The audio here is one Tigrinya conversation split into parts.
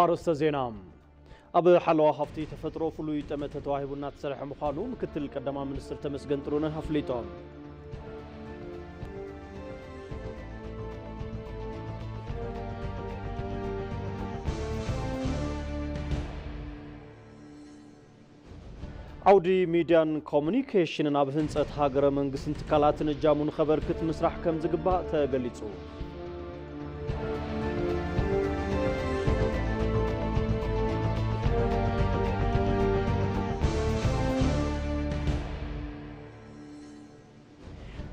ኣርእስተ ዜና። ኣብ ሓለዋ ሃፍቲ ተፈጥሮ ፍሉይ ጠመተ ተዋሂቡ እናተሰርሐ ምዃኑ ምክትል ቀዳማይ ሚኒስትር ተመስገን ጥሩነህ ኣፍሊጦም። ዓውዲ ሚድያን ኮሙኒኬሽንን ኣብ ህንጸት ሃገረ መንግስትን ትካላትን እጃሙ ንኸበርክት ምስራሕ ከም ዝግባእ ተገሊጹ።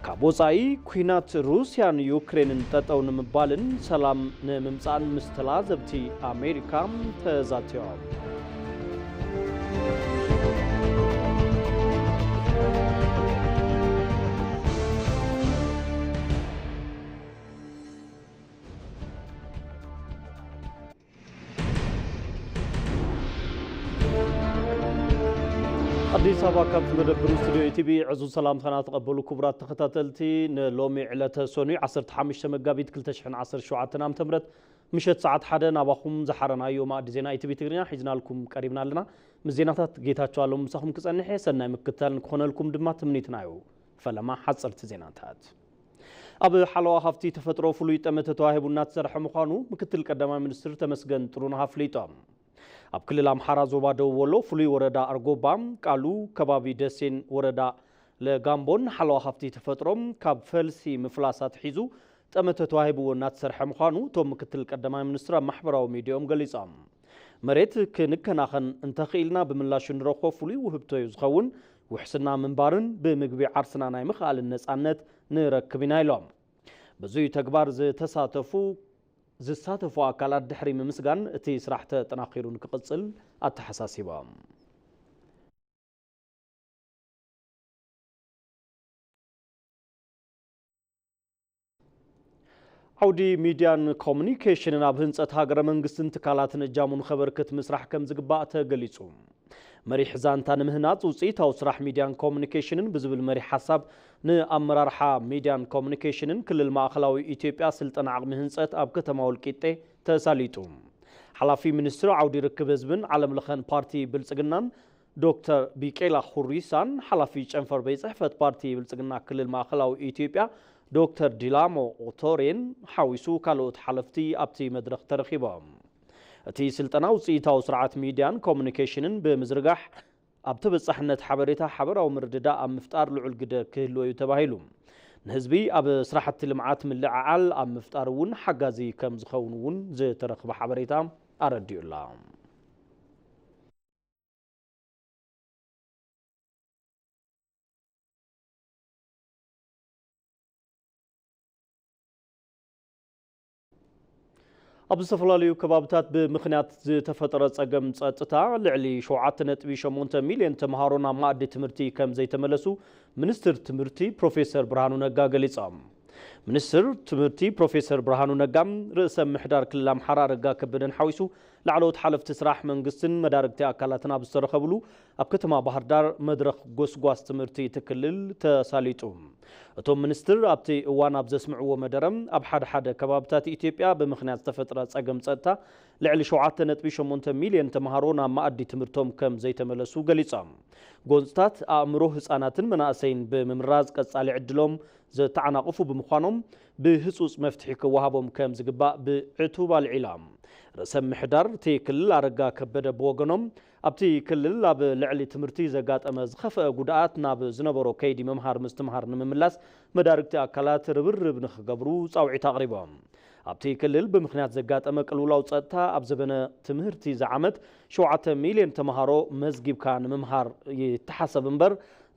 ካብ ወጻኢ፣ ኲናት ሩስያን ዩክሬንን ጠጠው ንምባልን ሰላም ንምምጻእን ምስ ተላዘብቲ ኣሜሪካ ተዛቲዮም። ኣዲስ ኣበባ፣ ካብ መደብር ስቱዲዮ ኢቲቪ ዕዙዝ ሰላምታና ተቐበሉ። ክቡራት ተኸታተልቲ፣ ንሎሚ ዕለተ ሰኑይ ዓሰርተ ሓሙሽተ መጋቢት ክልተ ሽሕን ዓሰርተ ሸውዓተን ዓመተ ምህረት ምሸት ሰዓት ሓደ ናባኹም ዝሓረናዮ ማእዲ ዜና ኢቲቪ ትግርኛ ሒዝናልኩም ቀሪብና ኣለና። ምስ ዜናታት ጌታቸው ኣለሙ ምሳኹም ክጸንሕ እየ። ሰናይ ምክትታል ንክኾነልኩም ድማ ትምኒትና እዩ። ፈለማ ሓጸርቲ ዜናታት። ኣብ ሓለዋ ሃፍቲ ተፈጥሮ ፍሉይ ጠመተ ተዋሂቡ እናተሰርሐ ምዃኑ ምክትል ቀዳማይ ሚኒስትር ተመስገን ጥሩነህ ኣፍሊጦም። ኣብ ክልል ኣምሓራ ዞባ ደቡብ ወሎ ፍሉይ ወረዳ ኣርጎባ፣ ቃሉ፣ ከባቢ ደሴን ወረዳ ለጋምቦን ሓለዋ ሃፍቲ ተፈጥሮ ካብ ፈልሲ ምፍላስ ኣትሒዙ ጠመተ ተዋሂብዎ እናተሰርሐ ምዃኑ እቶም ምክትል ቀዳማይ ሚኒስትር ኣብ ማሕበራዊ ሚዲያኦም ገሊጾም። መሬት ክንከናኸን እንተኽኢልና ብምላሹ ንረኽቦ ፍሉይ ውህብቶ እዩ ዝኸውን። ውሕስና ምንባርን ብምግቢ ዓርስና ናይ ምኽኣልን ነጻነት ንረክብ ኢና ኢሎም። በዙይ ተግባር ዝተሳተፉ ዝሳተፉ ኣካላት ድሕሪ ምምስጋን እቲ ስራሕ ተጠናኺሩ ንክቕጽል ኣተሓሳሲቦም። ዓውዲ ሚድያን ኮሙኒኬሽንን ኣብ ህንጸት ሃገረ መንግስትን ትካላትን እጃሙ ንኸበርክት ምስራሕ ከም ዝግባእ ተገሊጹ። መሪሕ ዛንታ ንምህናጽ ውጽኢታዊ ስራሕ ሚድያን ኮሙኒኬሽንን ብዝብል መሪሕ ሓሳብ ንኣመራርሓ ሚድያን ኮሙኒኬሽንን ክልል ማእኸላዊ ኢትዮጵያ ስልጠና ዓቕሚ ህንጸት ኣብ ከተማ ወልቂጤ ተሳሊጡ። ሓላፊ ሚኒስትሪ ዓውዲ ርክብ ህዝብን ዓለም ለኸን ፓርቲ ብልጽግናን ዶክተር ቢቄላ ሁሪሳን ሓላፊ ጨንፈር ቤት ጽሕፈት ፓርቲ ብልጽግና ክልል ማእኸላዊ ኢትዮጵያ ዶክተር ዲላሞ ኦቶሬን ሓዊሱ ካልኦት ሓለፍቲ ኣብቲ መድረኽ ተረኺቦም። እቲ ስልጠና ውፅኢታዊ ስርዓት ሚድያን ኮሙኒኬሽንን ብምዝርጋሕ ኣብ ተበጻሕነት ሓበሬታ ሓበራዊ ምርድዳእ ኣብ ምፍጣር ልዑል ግደ ክህልዎ እዩ ተባሂሉ። ንህዝቢ ኣብ ስራሕቲ ልምዓት ምልዕዓል ኣብ ምፍጣር እውን ሓጋዚ ከም ዝኸውን እውን ዝተረኽበ ሓበሬታ ኣረዲኡላ። ኣብ ዝተፈላለዩ ከባብታት ብምኽንያት ዝተፈጠረ ጸገም ጸጥታ ልዕሊ ሸውዓተ ነጥቢ ሸሞንተ ሚልዮን ተምሃሮ ናብ መኣዲ ትምህርቲ ከም ዘይተመለሱ ሚኒስትር ትምህርቲ ፕሮፌሰር ብርሃኑ ነጋ ገሊጾም። ሚኒስትር ትምህርቲ ፕሮፌሰር ብርሃኑ ነጋ፣ ርእሰ ምሕዳር ክልል ኣምሓራ ኣረጋ ከበደን ሓዊሱ ላዕለዎት ሓለፍቲ ስራሕ መንግስትን መዳርግቲ ኣካላትን ኣብ ዝተረኸብሉ ኣብ ከተማ ባህር ዳር መድረኽ ጎስጓስ ትምህርቲ እቲ ክልል ተሳሊጡ። እቶም ሚኒስትር ኣብቲ እዋን ኣብ ዘስምዕዎ መደረ፣ ኣብ ሓደ ሓደ ከባብታት ኢትዮጵያ ብምኽንያት ዝተፈጥረ ጸገም ጸጥታ ልዕሊ ሸውዓተ ነጥቢ ሸሞንተ ሚልዮን ተምሃሮ ናብ መኣዲ ትምህርቶም ከም ዘይተመለሱ ገሊጾም። ጎንጽታት ኣእምሮ ህጻናትን መናእሰይን ብምምራዝ ቀጻሊ ዕድሎም ዘተዓናቕፉ ብምዃኖም ብህጹጽ መፍትሒ ክወሃቦም ከም ዝግባእ ብዕቱብ ኣልዒሎም። ርእሰ ምሕዳር እቲ ክልል ኣረጋ ከበደ ብወገኖም ኣብቲ ክልል ኣብ ልዕሊ ትምህርቲ ዘጋጠመ ዝኸፍአ ጉድኣት ናብ ዝነበሮ ከይዲ ምምሃር ምስትምሃር ንምምላስ መዳርግቲ ኣካላት ርብርብ ንኽገብሩ ጻውዒት ኣቕሪቦም። ኣብቲ ክልል ብምኽንያት ዘጋጠመ ቅልውላው ጸጥታ ኣብ ዘበነ ትምህርቲ ዝዓመት ሸውዓተ ሚልዮን ተምሃሮ መዝጊብካ ንምምሃር ይተሓሰብ እምበር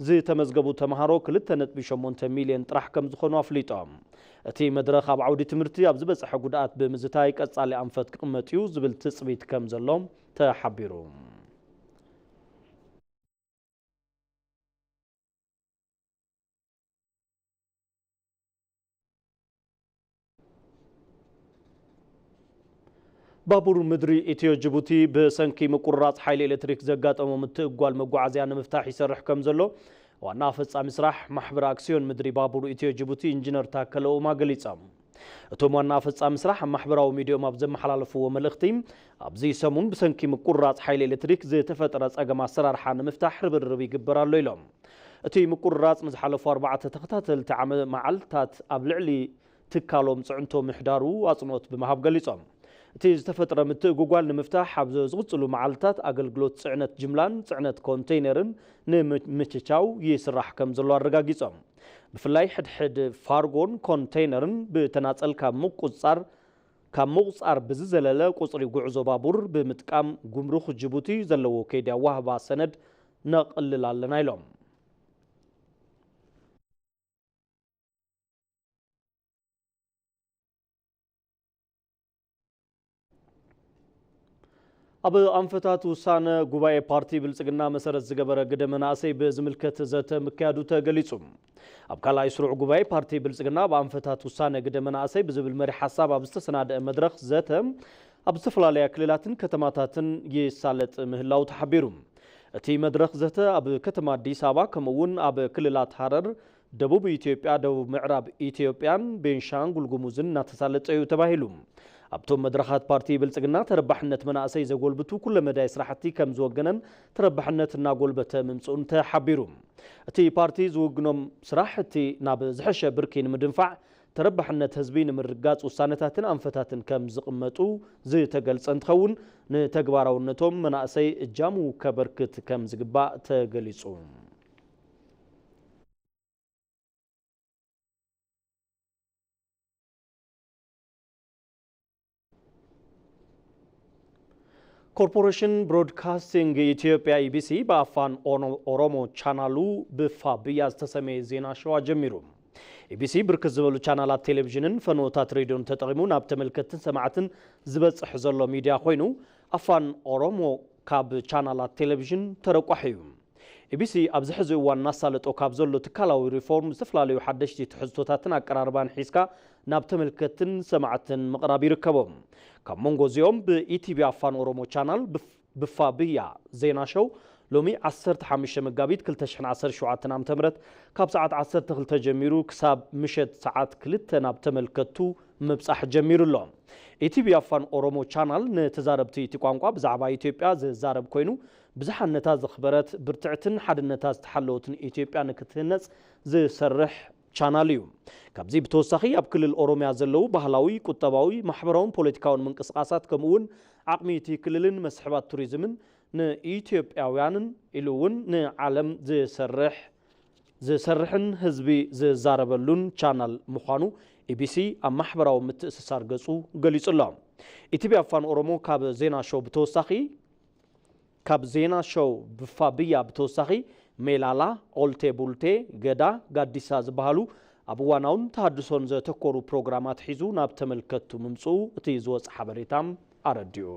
ዝተመዝገቡ ተምሃሮ ክልተ ነጥቢ ሸሞንተ ሚልዮን ጥራሕ ከም ዝኾኑ ኣፍሊጦም። እቲ መድረኽ ኣብ ዓውዲ ትምህርቲ ኣብ ዝበጽሐ ጉድኣት ብምዝታይ ቀጻሊ ኣንፈት ክቕመጥ እዩ ዝብል ትጽቢት ከም ዘሎ ተሓቢሩ። ባቡር ምድሪ ኢትዮ ጅቡቲ ብሰንኪ ምቁርራፅ ሓይሊ ኤሌክትሪክ ዘጋጠሞ ምትእጓል መጓዓዝያ ንምፍታሕ ይሰርሕ ከም ዘሎ ዋና ፈጻሚ ስራሕ ማሕበር ኣክሲዮን ምድሪ ባቡር ኢትዮ ጅቡቲ ኢንጂነር ታከለ ኡማ ገሊጾም። እቶም ዋና ኣፈጻሚ ስራሕ ኣብ ማሕበራዊ ሚዲያኦም ኣብ ዘመሓላለፍዎ መልእኽቲ፣ ኣብዚ ሰሙን ብሰንኪ ምቁርራጽ ሓይሊ ኤሌክትሪክ ዝተፈጠረ ጸገም ኣሰራርሓ ንምፍታሕ ርብርብ ይግበር ኣሎ ኢሎም። እቲ ምቁርራጽ ንዝሓለፉ ኣርባዕተ ተኸታተልቲ ዓመ-፣ መዓልታት ኣብ ልዕሊ ትካሎም ጽዕንቶ ምሕዳሩ ኣጽንኦት ብምሃብ ገሊጾም። እቲ ዝተፈጥረ ምትእጉጓል ንምፍታሕ ኣብ ዝቕጽሉ መዓልታት ኣገልግሎት ጽዕነት ጅምላን ጽዕነት ኮንቴይነርን ንምምችቻው ይስራሕ ከም ዘሎ ኣረጋጊጾም። ብፍላይ ሕድሕድ ፋርጎን ኮንቴይነርን ብተናጸል ካብ ምቁጽጻር ካብ ምቑጻር ብዝዘለለ ቁጽሪ ጉዕዞ ባቡር ብምጥቃም ጉምሩኽ ጅቡቲ ዘለዎ ከይዲ ኣዋህባ ሰነድ ነቕልል ኣለና ኢሎም። ኣብ ኣንፈታት ውሳነ ጉባኤ ፓርቲ ብልጽግና መሰረት ዝገበረ ግደ መናእሰይ ብዝምልከት ዘተ ምክያዱ ተገሊጹ። ኣብ ካልኣይ ስሩዕ ጉባኤ ፓርቲ ብልጽግና ኣብ ኣንፈታት ውሳነ ግደ መናእሰይ ብዝብል መሪ ሓሳብ ኣብ ዝተሰናደአ መድረኽ ዘተ ኣብ ዝተፈላለያ ክልላትን ከተማታትን ይሳለጥ ምህላው ተሓቢሩ። እቲ መድረኽ ዘተ ኣብ ከተማ ኣዲስ ኣበባ ከምኡ እውን ኣብ ክልላት ሃረር፣ ደቡብ ኢትዮጵያ፣ ደቡብ ምዕራብ ኢትዮጵያን ቤንሻንጉል ጉሙዝን እናተሳለጠ እዩ ተባሂሉ። ኣብቶም መድረኻት ፓርቲ ብልጽግና ተረባሕነት መናእሰይ ዘጎልብቱ ኩለመዳይ ስራሕቲ ከም ዝወገነን ተረባሕነት እናጎልበተ ምምፅኡን ተሓቢሩ። እቲ ፓርቲ ዝውግኖም ስራሕቲ ናብ ዝሐሸ ብርኪ ንምድንፋዕ ተረባሕነት ህዝቢ ንምርጋፅ ውሳነታትን ኣንፈታትን ከም ዝቕመጡ ዝተገልጸ እንትኸውን፣ ንተግባራውነቶም መናእሰይ እጃሙ ከበርክት ከም ዝግባእ ተገሊጹ። ኮርፖሬሽን ብሮድካስቲንግ ኢትዮጵያ፣ ኢቢሲ፣ ብኣፋን ኦኖ-፣ ኦሮሞ ቻናሉ ብፋብያ ዝተሰመየ ዜና ሸዋ ጀሚሩ። ኢቢሲ ብርክት ዝበሉ ቻናላት ቴሌቪዥንን ፈነወታት ሬድዮን ተጠቒሙ ናብ ተመልከትትን ሰማዕትን ዝበጽሕ ዘሎ ሚድያ ኮይኑ፣ ኣፋን ኦሮሞ ካብ ቻናላት ቴሌቪዥን ተረቋሒ እዩ። ኢቢሲ ኣብዚ ሕዚ እዋን እናሳለጦ ካብ ዘሎ ትካላዊ ሪፎርም ዝተፈላለዩ ሓደሽቲ ትሕዝቶታትን ኣቀራርባን ሒዝካ ናብ ተመልከትትን ሰማዕትን ምቕራብ ይርከቦ። ካብ መንጎ እዚኦም ብኢቲቪ ኣፋን ኦሮሞ ቻናል ብፍ-፣ ብፋብያ ዜና ሾው ሎሚ ዓሰርተ ሓሙሽተ መጋቢት ክልተ ሽሕን ዓሰርተ ሸውዓተን ዓመተ ምህረት ካብ ሰዓት ዓሰርተ ክልተ ጀሚሩ ክሳብ ምሸት ሰዓት ክልተ ናብ ተመልከቱ ምብጻሕ ጀሚሩ ኣሎ። ኢቲቪ ኣፋን ኦሮሞ ቻናል ንተዛረብቲ እቲ ቋንቋ ብዛዕባ ኢትዮጵያ ዝዛረብ ኮይኑ፣ ብዝሓነታ ዘኽበረት፣ ብርትዕትን ሓድነታ ዝተሓለወትን ኢትዮጵያ ንክትህነጽ ዝሰርሕ ቻናል እዩ። ካብዚ ብተወሳኺ ኣብ ክልል ኦሮሚያ ዘለዉ ባህላዊ፣ ቁጠባዊ፣ ማሕበራውን ፖለቲካውን ምንቅስቃሳት ከምኡ እውን ዓቕሚ እቲ ክልልን መስሕባት ቱሪዝምን ንኢትዮጵያውያንን ኢሉ እውን ንዓለም ዝሰርሕ ዝሰርሕን ህዝቢ ዝዛረበሉን ቻናል ምዃኑ ኢቢሲ ኣብ ማሕበራዊ ምትእስሳር ገጹ ገሊጹ ኣሎ። ኢቲቪ ኣፋን ኦሮሞ ካብ ዜና ሾው ብተወሳኺ፣ ካብ ዜና ሾው ብፋብያ ብተወሳኺ ሜላላ፣ ኦልቴ ቡልቴ፣ ገዳ፣ ጋዲሳ ዝበሃሉ ኣብ እዋናውን ተሃድሶን ዘተኮሩ ፕሮግራማት ሒዙ ናብ ተመልከትቱ ምምጽኡ እቲ ዝወጽእ ሓበሬታ ኣረዲኡ።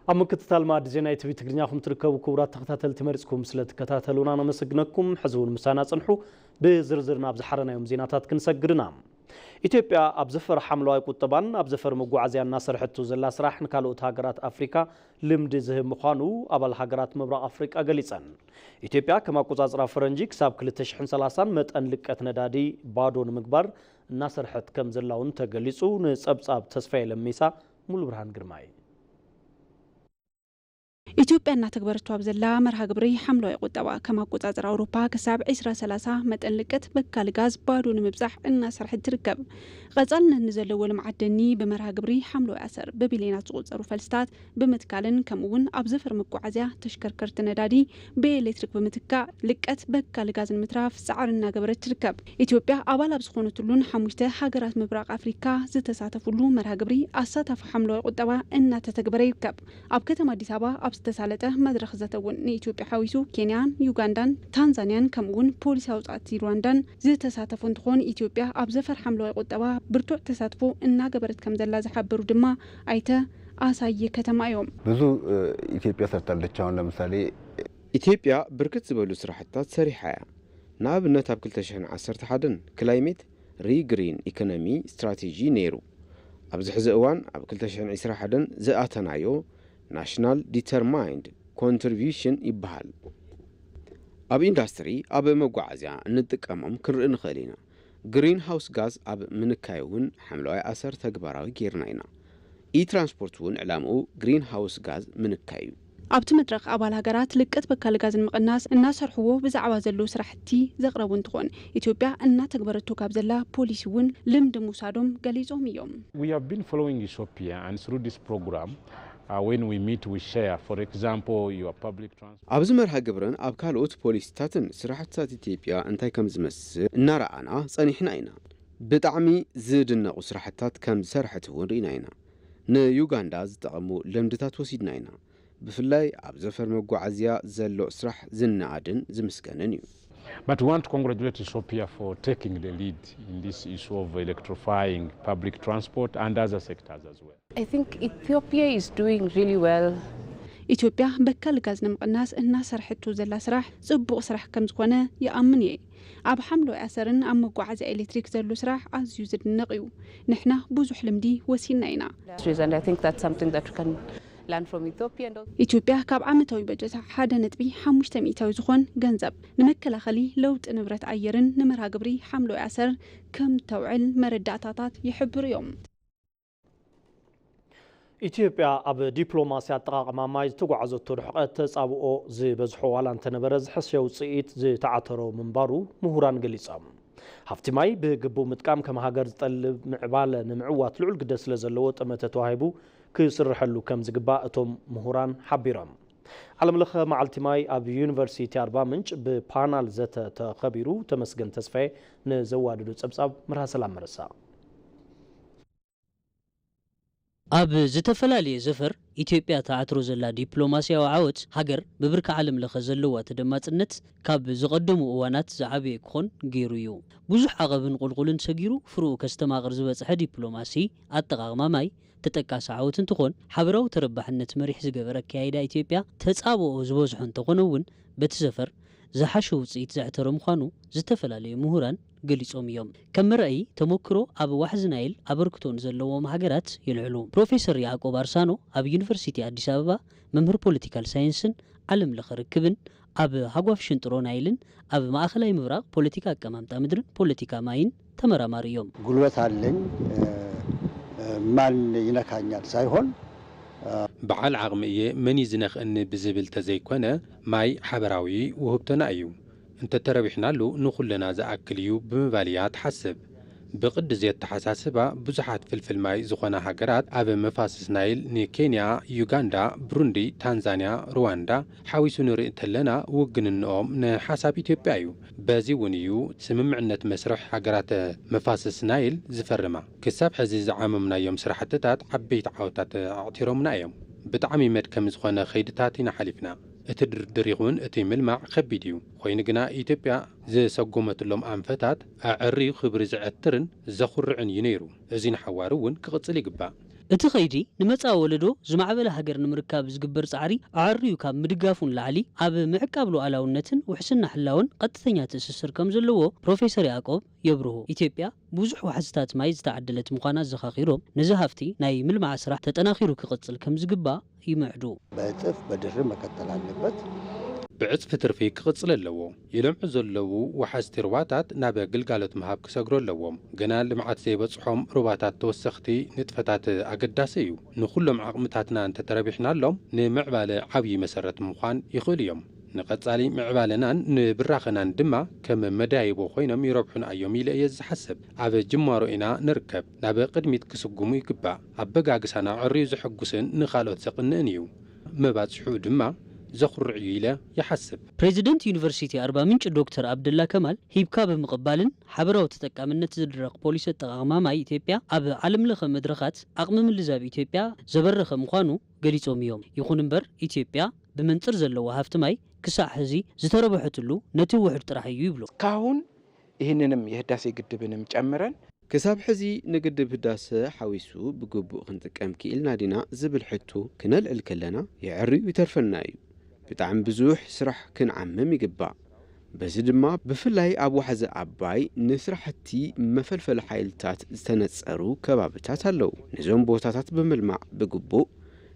ኣብ ምክትታል መኣዲ ዜና ኢቲቪ ትግርኛ ኹም ትርከቡ ክቡራት ተኸታተልቲ፣ መሪጽኩም ስለ ትከታተሉና ነመስግነኩም። ሕዚ እውን ምሳና ጽንሑ። ብዝርዝር ናብ ዝሓረናዮም ዜናታት ክንሰግር ኢና። ኢትዮጵያ ኣብ ዘፈር ሓምለዋይ ቁጠባን ኣብ ዘፈር መጓዓዝያ እናሰርሐቶ ዘላ ስራሕ ንካልኦት ሃገራት ኣፍሪካ ልምዲ ዝህብ ምዃኑ ኣባል ሃገራት ምብራቕ ኣፍሪቃ ገሊጸን። ኢትዮጵያ ከም ኣቆጻጽራ ፈረንጂ ክሳብ ክልተ ሽሕን ሰላሳን መጠን ልቀት ነዳዲ ባዶ ንምግባር እናሰርሐት ከም ዘላ እውን ተገሊጹ። ንጸብጻብ ተስፋዬ ለሚሳ፣ ሙሉ ብርሃን ግርማይ። ኢትዮጵያ እናተግበረቶ ኣብ ዘላ መርሃ ግብሪ ሓምለዋይ ቁጠባ፣ ከም ኣቆጻጽራ ኣውሮፓ ክሳብ ዕስራ ሰላሳ መጠን ልቀት በካሊ ጋዝ ባዶ ንምብጻሕ እናሰርሐት ትርከብ። ቀጻልነት ንዘለዎ ልምዓት ደኒ ብመርሃ ግብሪ ሓምለዋይ ኣሰር ብቢልዮናት ዝቑጸሩ ፈልስታት ብምትካልን ከምኡ እውን ኣብ ዘፈር መጓዓዝያ ተሽከርከርቲ ነዳዲ ብኤሌክትሪክ ብምትካእ ልቀት በካሊ ጋዝ ንምትራፍ ጻዕሪ እናገበረት ትርከብ። ኢትዮጵያ ኣባል ኣብ ዝኾነትሉን ሓሙሽተ ሃገራት ምብራቕ ኣፍሪካ ዝተሳተፉሉ መርሃ ግብሪ ኣሳታፊ ሓምለዋይ ቁጠባ እናተተግበረ ይርከብ። ኣብ ከተማ ኣዲስ ኣበባ ኣብ ዝተሳለጠ መድረኽ ዘተ እውን ንኢትዮጵያ ሓዊሱ ኬንያን ዩጋንዳን ታንዛንያን ከምኡ እውን ፖሊሲ ኣውፃእቲ ሩዋንዳን ዝተሳተፉ እንትኾን ኢትዮጵያ ኣብ ዘፈር ሓምለዋይ ቁጠባ ብርቱዕ ተሳትፎ እናገበረት ከም ዘላ ዝሓበሩ ድማ ኣይተ ኣሳየ ከተማ እዮም። ብዙ ኢትዮጵያ ሰርታለች። አሁን ለምሳሌ ኢትዮጵያ ብርክት ዝበሉ ስራሕትታት ሰሪሓ እያ። ንኣብነት ኣብ ክልተ ሽሕን ዓሰርተ ሓደን ክላይሜት ሪግሪን ኢኮኖሚ ስትራቴጂ ነይሩ። ኣብዚ ሕዚ እዋን ኣብ ክልተ ሽሕን ዕስራን ሓደን ዝኣተናዮ ናሽናል ዲተርማይንድ ኮንትሪቢሽን ይበሃል። ኣብ ኢንዳስትሪ፣ ኣብ መጓዓዝያ እንጥቀሞም ክንርኢ ንኽእል ኢና። ግሪን ሃውስ ጋዝ ኣብ ምንካይ እውን ሓምለዋይ ኣሰር ተግባራዊ ጌርና ኢና። ኢ-ትራንስፖርት እውን ዕላምኡ ግሪን ሃውስ ጋዝ ምንካይ እዩ። ኣብቲ መድረኽ ኣባል ሃገራት ልቀት በካሊ ጋዝ ንምቕናስ እናሰርሕዎ ብዛዕባ ዘለዉ ስራሕቲ ዘቕረቡ እንትኾን ኢትዮጵያ እናተግበረቶ ካብ ዘላ ፖሊሲ እውን ልምዲ ምውሳዶም ገሊፆም እዮም። We have been following Ethiopia and through this program, uh, when we meet, we share, for example, your public transport. ኣብዚ መርሃ ግብርን ኣብ ካልኦት ፖሊሲታትን ስራሕትታት ኢትዮጵያ እንታይ ከም ዝመስል እናረኣና ጸኒሕና ኢና። ብጣዕሚ ዝድነቑ ስራሕትታት ከም ዝሰርሐት እውን ርኢና ኢና። ንዩጋንዳ ዝጠቐሙ ልምድታት ወሲድና ኢና። ብፍላይ ኣብ ዘፈር መጓዓዝያ ዘሎ ስራሕ ዝነኣድን ዝምስገንን እዩ። But we want to congratulate Ethiopia for taking the lead in this issue of electrifying public transport and other sectors as well. I think Ethiopia is doing really well. ኢትዮጵያ በካሊ ጋዝ ንምቕናስ እናሰርሐቶ ዘላ ስራሕ ጽቡቕ ስራሕ ከም ዝኾነ ይኣምን እየ። ኣብ ሓምለዋይ ኣሰርን ኣብ መጓዓዝያ ኤሌክትሪክ ዘሎ ስራሕ ኣዝዩ ዝድነቕ እዩ። ንሕና ብዙሕ ልምዲ ወሲድና ኢና። Industries, and I think that's something that we can learn from Ethiopia. And also ኢትዮጵያ ካብ ዓመታዊ በጀታ ሓደ ነጥቢ ሓሙሽተ ሚእታዊ ዝኾን ገንዘብ ንመከላኸሊ ለውጢ ንብረት ኣየርን ንመርሃ ግብሪ ሓምለዋይ ኣሰር ከም ተውዕል መረዳእታታት ይሕብሩ እዮም። ኢትዮጵያ ኣብ ዲፕሎማሲ ኣጠቓቕማ ማይ ዝተጓዓዘቶ ርሕቐት ተጻብኦ ዝበዝሖ ዋላ እንተነበረ ዝሐሸ ውፅኢት ዝተዓተሮ ምንባሩ ምሁራን ገሊጾም። ሃፍቲ ማይ ብግቡእ ምጥቃም ከም ሃገር ዝጠልብ ምዕባለ ንምዕዋት ልዑል ግደ ስለ ዘለዎ ጠመተ ተዋሂቡ ክስርሐሉ ከም ዝግባእ እቶም ምሁራን ሓቢሮም። ዓለምለኸ መዓልቲ ማይ ኣብ ዩኒቨርሲቲ ኣርባ ምንጭ ብፓናል ዘተ ተኸቢሩ። ተመስገን ተስፋዬ ንዘዋደዶ ጸብጻብ ምርሃ ሰላም መረሳ። ኣብ ዝተፈላለየ ዘፈር ኢትዮጵያ ትዓትሮ ዘላ ዲፕሎማስያዊ ዓወት ሃገር ብብርኪ ዓለም ለኸ ዘለዋ ተደማፅነት ካብ ዝቐደሙ እዋናት ዝዓበየ ክኾን ገይሩ እዩ። ብዙሕ ዓቐብን ቁልቁልን ሰጊሩ ፍርኡ ከስተማቕር ዝበፅሐ ዲፕሎማሲ ኣጠቓቕማ ማይ ተጠቃሲ ዓወት እንትኾን ሓበራዊ ተረባሕነት መሪሕ ዝገበረ ኣካያይዳ ኢትዮጵያ ተፃብኦ ዝበዝሖ እንተኾነ እውን በቲ ዘፈር ዝሓሸ ውፅኢት ዘዕተረ ምዃኑ ዝተፈላለዩ ምሁራን ገሊጾም እዮም። ከም መራኢ ተሞክሮ ኣብ ዋሕዚ ናይል ኣበርክቶ ንዘለዎም ሃገራት የልዕሉ። ፕሮፌሰር ያዕቆብ ኣርሳኖ ኣብ ዩኒቨርሲቲ ኣዲስ ኣበባ መምህር ፖለቲካል ሳይንስን ዓለም ለኸ ርክብን ኣብ ሃጓፍ ሽንጥሮ ናይልን ኣብ ማእኸላይ ምብራቕ ፖለቲካ ኣቀማምጣ ምድርን ፖለቲካ ማይን ተመራማሪ እዮም። ጉልበት አለኝ፣ ማን ይነካኛል ሳይሆን በዓል ዓቕሚ እየ መን እዩ ዝነኽእኒ ብዝብል ተዘይኮነ ማይ ሓበራዊ ውህብቶና እዩ። እንተተረቢሕናሉ ንኹልና ዝኣክል እዩ ብምባል እያ ትሓስብ። ብቕዲ እዚ ኣተሓሳስባ ብዙሓት ፍልፍል ማይ ዝኾና ሃገራት ኣብ መፋስስ ናይል ንኬንያ፣ ዩጋንዳ፣ ብሩንዲ፣ ታንዛንያ፣ ሩዋንዳ ሓዊሱ ንርኢ እንተለና ውግንንኦም ንሓሳብ ኢትዮጵያ እዩ። በዚ እውን እዩ ስምምዕነት መስርሕ ሃገራት መፋስስ ናይል ዝፈርማ። ክሳብ ሕዚ ዝዓመምናዮም ስራሕትታት ዓበይቲ ዓወታት ኣዕቲሮምና እዮም። ብጣዕሚ መድከሚ ዝኾነ ኸይድታት ኢና ሓሊፍና። እቲ ድርድር ይኹን እቲ ምልማዕ ኸቢድ እዩ። ኾይኑ ግና ኢትዮጵያ ዝሰጎመትሎም ኣንፈታት ኣዐርዩ ክብሪ ዘዐትርን ዘኹርዕን እዩ ነይሩ። እዚ ንሓዋሩ እውን ክቕፅል ይግባእ። እቲ ኸይዲ ንመጻኢ ወለዶ ዝማዕበለ ሃገር ንምርካብ ዝግበር ጻዕሪ ኣዐርዩ ካብ ምድጋፉ ንላዕሊ ኣብ ምዕቃብ ሉዓላውነትን ውሕስና ሕላወን ቐጥተኛ ትእስስር ከም ዘለዎ ፕሮፌሰር ያዕቆብ የብርሁ። ኢትዮጵያ ብዙሕ ዋሕዝታት ማይ ዝተዓደለት ምዃና ዘኻኺሮም ነዚ ሃፍቲ ናይ ምልማዕ ስራሕ ተጠናኺሩ ክቕጽል ከም ዝግባእ ይምዕዱ። በእጥፍ በድርብ መቀጠል አለበት። ብዕጽፊ ትርፊ ክቕጽል ኣለዎ። ይለምዑ ዘለዉ ወሓዝቲ ሩባታት ናብ ግልጋሎት ምሃብ ክሰግሩ ኣለዎም። ገና ልምዓት ዘይበጽሖም ሩባታት ተወሰኽቲ ንጥፈታት ኣገዳሲ እዩ። ንኹሎም ዓቕምታትና እንተተረቢሕናሎም ንምዕባለ ዓብዪ መሰረት ምዃን ይኽእሉ እዮም። ንቐጻሊ ምዕባለናን ንብራኸናን ድማ ከም መዳይቦ ኮይኖም ይረብሑና እዮም ኢለ እየ ዝሓስብ። ኣብ ጅማሮ ኢና ንርከብ። ናብ ቅድሚት ክስጉሙ ይግባእ። ኣበጋግሳና ዕርዩ ዘሐጉስን ንኻልኦት ዘቕንእን እዩ። መባጽሑ ድማ ዘኹርዕ እዩ ኢለ ይሓስብ። ፕሬዚደንት ዩኒቨርሲቲ ኣርባ ምንጭ ዶክተር ኣብደላ ከማል ሂብካ ብምቕባልን ሓበራዊ ተጠቃምነት ዝድረኽ ፖሊሲ ኣጠቓቕማ ማይ ኢትዮጵያ ኣብ ዓለም ለኸ መድረኻት ዓቕሚ ምልዛብ ኢትዮጵያ ዘበረኸ ምዃኑ ገሊጾም እዮም። ይኹን እምበር ኢትዮጵያ ብመንጽር ዘለዎ ሃፍቲ ማይ ክሳዕ ሕዚ ዝተረብሐትሉ ነቲ ውሑድ ጥራሕ እዩ ይብሉ። እስካሁን ይህንንም የህዳሴ ግድብንም ጨምረን ክሳብ ሕዚ ንግድብ ህዳሰ ሓዊሱ ብግቡእ ክንጥቀም ክኢልና ዲና ዝብል ሕቶ ክነልዕል ከለና የዕርዩ ይተርፈና እዩ። ብጣዕሚ ብዙሕ ስራሕ ክንዓምም ይግባእ። በዚ ድማ ብፍላይ ኣብ ዋሕዚ ኣባይ ንስራሕቲ መፈልፈሊ ሓይልታት ዝተነፀሩ ከባብታት ኣለዉ። ነዞም ቦታታት ብምልማዕ ብግቡእ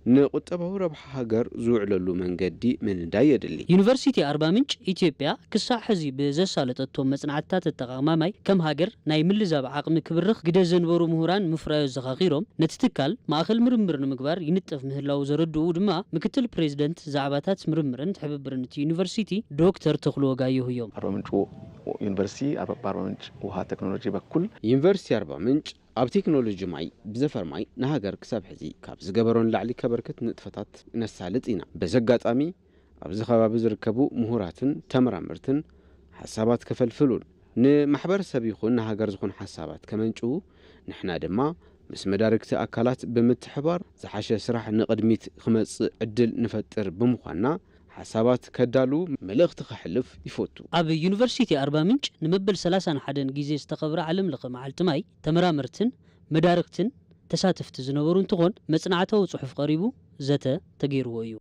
ንቁጠባዊ ረብሓ ሃገር ዝውዕለሉ መንገዲ ምንዳይ የድሊ። ዩኒቨርሲቲ ኣርባ ምንጭ ኢትዮጵያ ክሳዕ ሕዚ ብዘሳለጠቶም መጽናዕትታት ኣጠቓቕማ ማይ ከም ሃገር ናይ ምልዛብ ዓቕሚ ክብርኽ ግደ ዘንበሩ ምሁራን ምፍራዩ ኣዘኻኺሮም፣ ነቲ ትካል ማእኸል ምርምር ንምግባር ይንጠፍ ምህላዉ ዘረድኡ ድማ ምክትል ፕሬዚደንት ዛዕባታት ምርምርን ትሕብብርን እቲ ዩኒቨርሲቲ ዶክተር ተኽሉ ወጋየሁ እዮም። ኣርባ ምንጭ ዩኒቨርሲቲ በአርባ ምንጭ ውሃ ቴክኖሎጂ በኩል ዩኒቨርሲቲ ኣርባ ምንጭ ኣብ ቴክኖሎጂ ማይ ብዘፈር ማይ ንሃገር ክሳብ ሕዚ ካብ ዝገበሮ ንላዕሊ ከበርክት ንጥፈታት ነሳልጥ ኢና። በዚ ኣጋጣሚ ኣብዚ ከባቢ ዝርከቡ ምሁራትን ተመራመርትን ሓሳባት ከፈልፍሉን ንማሕበረሰብ ይኹን ንሃገር ዝኾን ሓሳባት ከመንጭዉ ንሕና ድማ ምስ መዳርግቲ ኣካላት ብምትሕባር ዝሓሸ ስራሕ ንቕድሚት ክመፅእ ዕድል ንፈጥር ብምዃንና ሓሳባት ከዳሉ መልእኽቲ ከሕልፍ ይፈቱ። ኣብ ዩኒቨርሲቲ ኣርባ ምንጭ ንመበል ሰላሳን ሓደን ግዜ ዝተኸብረ ዓለም ለኸ መዓልቲ ማይ ተመራመርትን መዳርግትን ተሳተፍቲ ዝነበሩ እንትኾን መጽናዕታዊ ጽሑፍ ቀሪቡ ዘተ ተገይርዎ እዩ።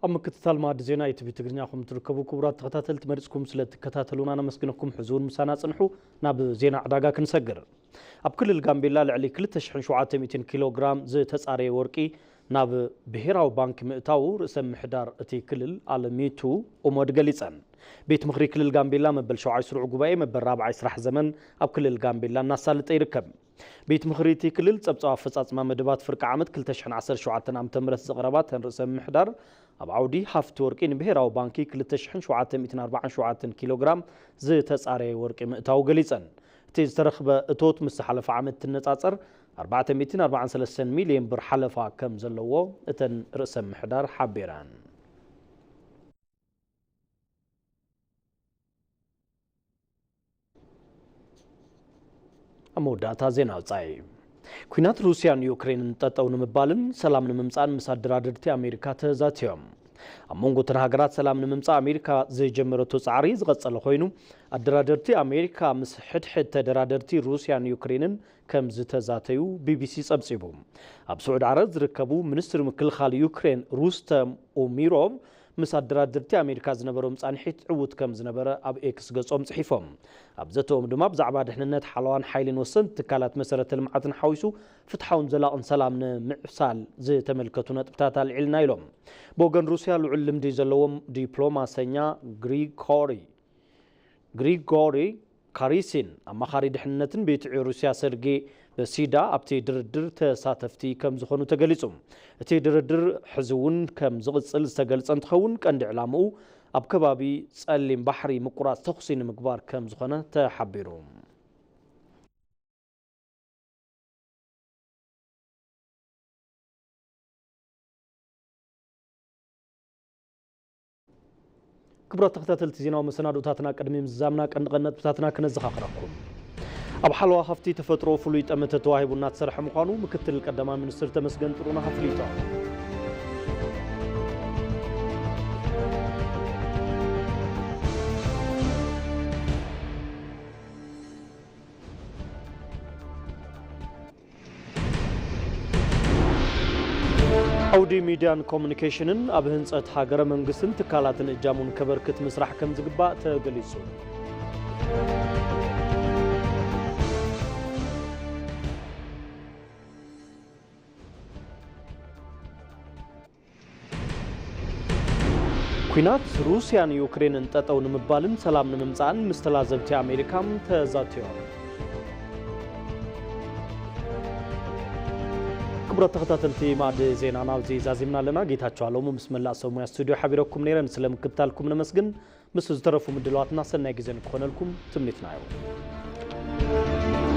ኣብ ምክትታል ማዕዲ ዜና ኢቲቪ ትግርኛ ኹም ትርከቡ ክቡራት ተኸታተልቲ መሪፅኩም ስለ እትከታተሉና ነመስግነኩም። ሕዚ እውን ምሳና ፅንሑ። ናብ ዜና ዕዳጋ ክንሰግር። ኣብ ክልል ጋምቤላ ልዕሊ ክልተ ሽሕን ሸውዓተ ሚእትን ኪሎ ግራም ዝተፃረየ ወርቂ ናብ ብሄራዊ ባንክ ምእታዉ ርእሰ ምሕዳር እቲ ክልል ኣለሚቱ ኡሞድ ገሊፀን። ቤት ምኽሪ ክልል ጋምቤላ መበል ሸውዓይ ስሩዕ ጉባኤ መበል ራብዓይ ስራሕ ዘመን ኣብ ክልል ጋምቤላ እናሳለጠ ይርከብ። ቤት ምኽሪ እቲ ክልል ፀብፃብ ኣፈፃፅማ መደባት ፍርቂ ዓመት ክልተ ሽሕን ዓሰርተ ሸውዓተን ዓመተ ምህረት ዘቕረባ እተን ርእሰ ምምሕዳር ኣብ ዓውዲ ሃፍቲ ወርቂ ንብሄራዊ ባንኪ ክልተ ሽሕን ሸውዓተ ሚእትን ኣርባዓን ሸውዓተን ኪሎ ግራም ዝተፃረየ ወርቂ ምእታው ገሊፀን። እቲ ዝተረኽበ እቶት ምስ ዝሓለፈ ዓመት እንትነፃፀር ኣርባዕተ ሚእትን ኣርባዓን ሰለስተን ሚልዮን ብር ሓለፋ ከም ዘለዎ እተን ርእሰ ምምሕዳር ሓቢረን። ኣብ መወዳእታ ዜና ወጻኢ። ኲናት ሩስያን ዩክሬንን ጠጠው ንምባልን ሰላም ንምምጻእን ምስ ኣደራደርቲ ኣሜሪካ ተዛትዮም። ኣብ መንጎ እተን ሃገራት ሰላም ንምምጻእ ኣሜሪካ ዝጀመረቶ ጻዕሪ ዝቐጸለ ኮይኑ፣ ኣደራደርቲ ኣሜሪካ ምስ ሕድሕድ ተደራደርቲ ሩስያን ዩክሬንን ከም ዝተዛተዩ ቢቢሲ ጸብጺቡ። ኣብ ስዑዲ ዓረብ ዝርከቡ ሚኒስትሪ ምክልኻል ዩክሬን ሩስተም ኡሚሮቭ ምስ ኣደራደርቲ ኣሜሪካ ዝነበሮም ጻንሒት ዕዉት ከም ዝነበረ ኣብ ኤክስ ገጾም ጽሒፎም። ኣብ ዘተኦም ድማ ብዛዕባ ድሕንነት ሓለዋን ሓይልን ወሰንቲ ትካላት መሰረተ ልምዓትን ሓዊሱ ፍትሓውን ዘላቕን ሰላም ንምዕሳል ዝተመልከቱ ነጥብታት ኣልዒልና ኢሎም። ብወገን ሩስያ ልዑል ልምዲ ዘለዎም ዲፕሎማሰኛ ግሪጎሪ ግሪጎሪ ካሪሲን ኣማኻሪ ድሕንነትን ቤት ዕዮ ሩስያ ሰርጌ በሲዳ ኣብቲ ድርድር ተሳተፍቲ ከም ዝኾኑ ተገሊጹ። እቲ ድርድር ሕዚ እውን ከም ዝቕጽል ዝተገልጸ እንትኸውን ቀንዲ ዕላምኡ ኣብ ከባቢ ጸሊም ባሕሪ ምቁራጽ ተኹሲ ንምግባር ከም ዝኾነ ተሓቢሩ። ክቡራት ተኸታተልቲ ዜናዊ መሰናዶታትና ቅድሚ ምዝዛምና ቀንዲ ቀንዲ ነጥብታትና ክነዘኻኽረኩም። ኣብ ሓለዋ ሃፍቲ ተፈጥሮ ፍሉይ ጠመተ ተዋሂቡ እናተሰርሐ ምዃኑ ምክትል ቀዳማይ ሚኒስትር ተመስገን ጥሩነህ ኣፍሊጦም። ዓውዲ ሚድያን ኮሙኒኬሽንን ኣብ ህንፀት ሃገረ መንግስትን ትካላትን እጃሙን ከበርክት ምስራሕ ከም ዝግባእ ተገሊፁ። ኲናት ሩስያን ዩክሬንን ጠጠው ንምባልን ሰላም ንምምጻእን ምስ ተላዘብቲ ኣሜሪካ ተዛትዮም። ክቡራት ተኸታተልቲ ማዕዲ ዜና ናብዚ ዛዚምና ኣለና። ጌታቸው ኣለሙ ምስ መላእ ሰብ ሙያ ስቱዲዮ ሓቢረኩም ነይረ። ንስለ ምክትታልኩም ነመስግን። ምስ ዝተረፉ ምድላዋትና ሰናይ ግዜ ንክኾነልኩም ትምኒትና እዩ።